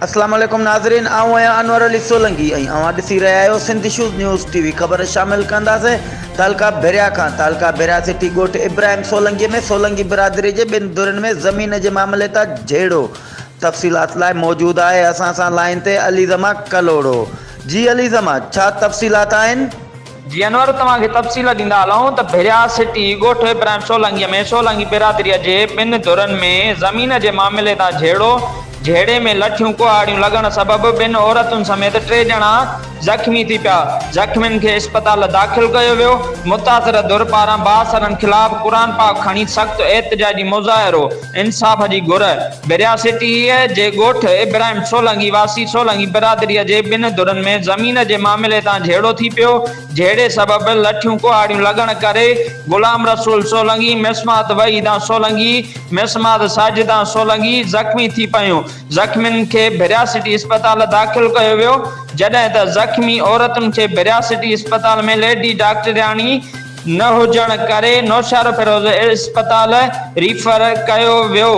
اسلام عليڪم ناظرين آئون آهيان انور علي سولنگي ۽ اوهان ڏسي رهيا آهيو Sindh issues news T V خبر شامل ڪنداسين تعلقه ڀريا کان تعلقه ڀريا سٽي ڳوٺ ابراهيم سولنگي ۾ سولنگي برادري جي ٻن ڌرين ۾ زمين جي معاملي تان جهيڙو تفصيلات لاء موجود آهي اسان سان لائين تي علي زمان ڪلهوڙو جي علي زمان ڇا تفصيلات آهن؟ جي انور توهان کي تفصيل ڏيندا هلون ته ڀريا سٽي ڳوٺ ابراهيم سولنگي ۾ سولنگي برادري جي ٻن ڌرين ۾ زمين جي معاملي تان جهيڙو، جهيڙي ۾ لٺيون ڪهاڙيون لڳڻ سبب ٻن عورتن سميت ٽي ڄڻا زخمي ٿي پيا، زخمين کي اسپتال داخل ڪيو ويو، متاثر ڌر پاران بااثرن خلاف قرآن پاڪ کڻي سخت احتجاجي مظاهرو، انصاف جي گهر، ڀريا سٽي جي ڳوٺ ابراهيم سولنگي واسي سولنگي برادري جي ٻن ڌرين ۾ زمين جي معاملي تان جهيڙو ٿي پيو، جهيڙي سبب لٺيون ڪهاڙيون لڳڻ ڪري غلام رسول سولنگي، مسمات وحيدان سولنگي، مسمات ساجدان سولنگي زخمي ٿي پيون، زخمين کي ڀريا سٽي اسپتال داخل ڪيو ويو، جڏهن ته زخمي عورتن کي ڀريا سٽي اسپتال ۾ ليڊي ڊاڪٽرياڻي نه هجڻ ڪري نوشهروفيروز اسپتال ريفر ڪيو ويو.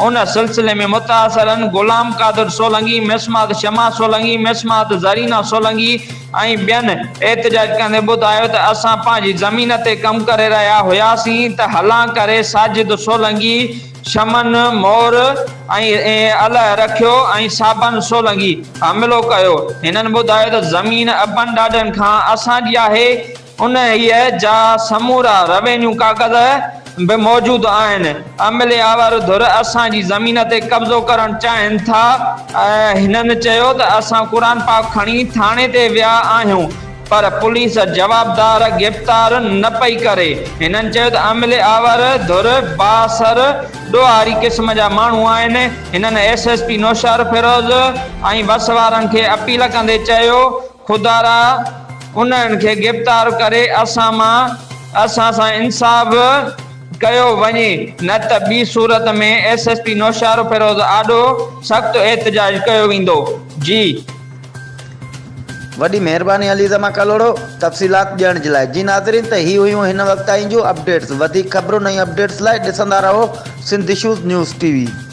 ان سلسلي ۾ متاثرن غلام قادر سولنگي، مسمات شمع سولنگي، مسمات زرينا سولنگي ۽ ٻين احتجاج ڪندي ٻڌايو ته اسان پنهنجي زمين تي ڪم ڪري رهيا هياسين ته هلان ڪري ساجد سولنگي، شمن مور ۽ الهه رکيو ۽ صابن سولنگي حملو ڪيو. هنن ٻڌايو ته زمين ابن ڏاڏن کان اسان جي آهي، انهيء جا سمورا روينيو ڪاغذ به موجود آهن. عملي آور ڌر اسان جي زمين تي قبضو ڪرڻ چاهين ٿا. هنن چيو ته اسان قرآن پاڪ کڻي ٿاڻي تي ويا آهيون پر پوليس جوابدار گرفتار نه پئي ڪري. هنن چيو ته عملي آور ڌر بااثر ڏوهاري قسم جا ماڻهو آهن. هنن ايس ايس پي نوشهروفيروز ۽ وس وارن کي اپيل ڪندي چيو خدارا انهن کي گرفتار ڪري اسان مان اسان سان انصاف ڪيو وڃي نه ته ٻي صورت ۾ ايس ايس پي نوشهروفيروز آڏو سخت احتجاج ڪيو ويندو. جي. وڏي مهرباني علي زمان ڪلهوڙو تفصيلات ڏيڻ جي لاء. جي ناظرين ته هي هيون هن وقت تائين جون اپڊيٽس وڌيڪ خبرن ۽ اپڊيٽس لاء ڏسندا رهو Sindh issues news T V.